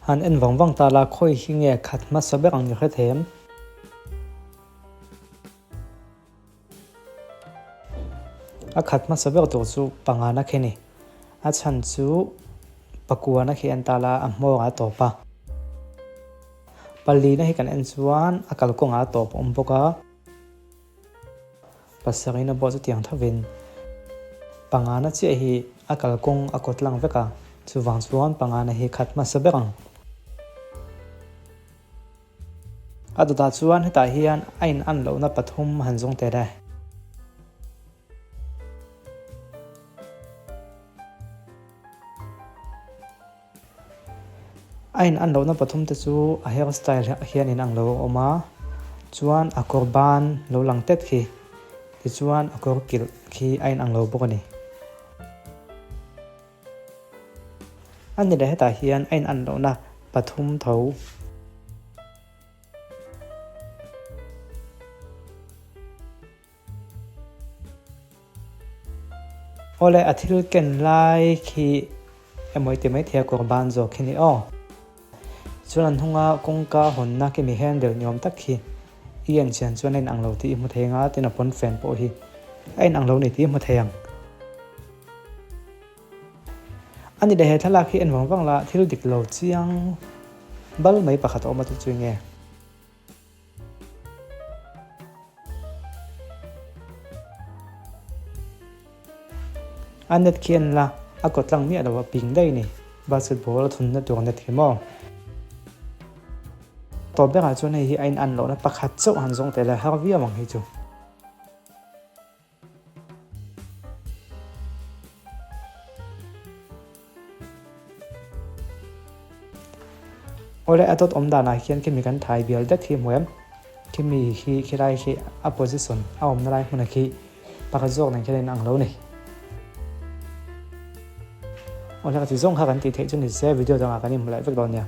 Han en vang vang ta la khawi hi nge khat hmasa ber ang i hre thei em? A khat hmasa ber tur chu pangana khi a ni. A chhan chu pakuana khi en ta la a hmawr a tawp a. Palina hi kan en chuan a kalkawngah a tawp awm bawk a. Pasarihna pawh chutiang thovin pangana chiah hi a kalkawng a kawt lang vek a, chuvang chuan pangana hi khat hmasa ber ang. A dawtah chuan hetah hian a in an lohna pathum han zawng teh le. A in an lohna pathum te chu a hair style hian in ang lo a awm a, chuan a kawr ban lo lang tet khi tichuan a kawr kilh khi a in ang lo bawk a ni. A ni leh hetah hian a in an lohna pathum tho. Awle a thil ken lai khi emaw i ti maithei a kawr ban zawk khi ni aw. Chuan an hnunga kawngka hawnna khi mi handle ni awm tak khi i en chian chuan a inang lo tih i hmu thei ang a, tin a pawnfen pawh hi a inang lo ni tih i hmu thei ang. A ni leh he thlalak hi en vang vang la thil dik lo chiang bal mai pakhat a awm a chu chu nge? A net khi en la, a kawt tlang miah lo a ping daih a ni. Basketball a thunna tur net hi maw? Tawp berah chuan hei hi a in an lohna pakhat chauh han zawng teh la har viau ang hei chu. Awle a dawt awm danah hian khimi kan thai bial det hi hmu em? Khimi hi khilai khi a position a awmna lai hmuna khi pakhat zawk nen khian a inang lo a ni. Awle ka ti zawng kha kan tih theih chu ni se video dangah kan inhmu leh vek dawn nia.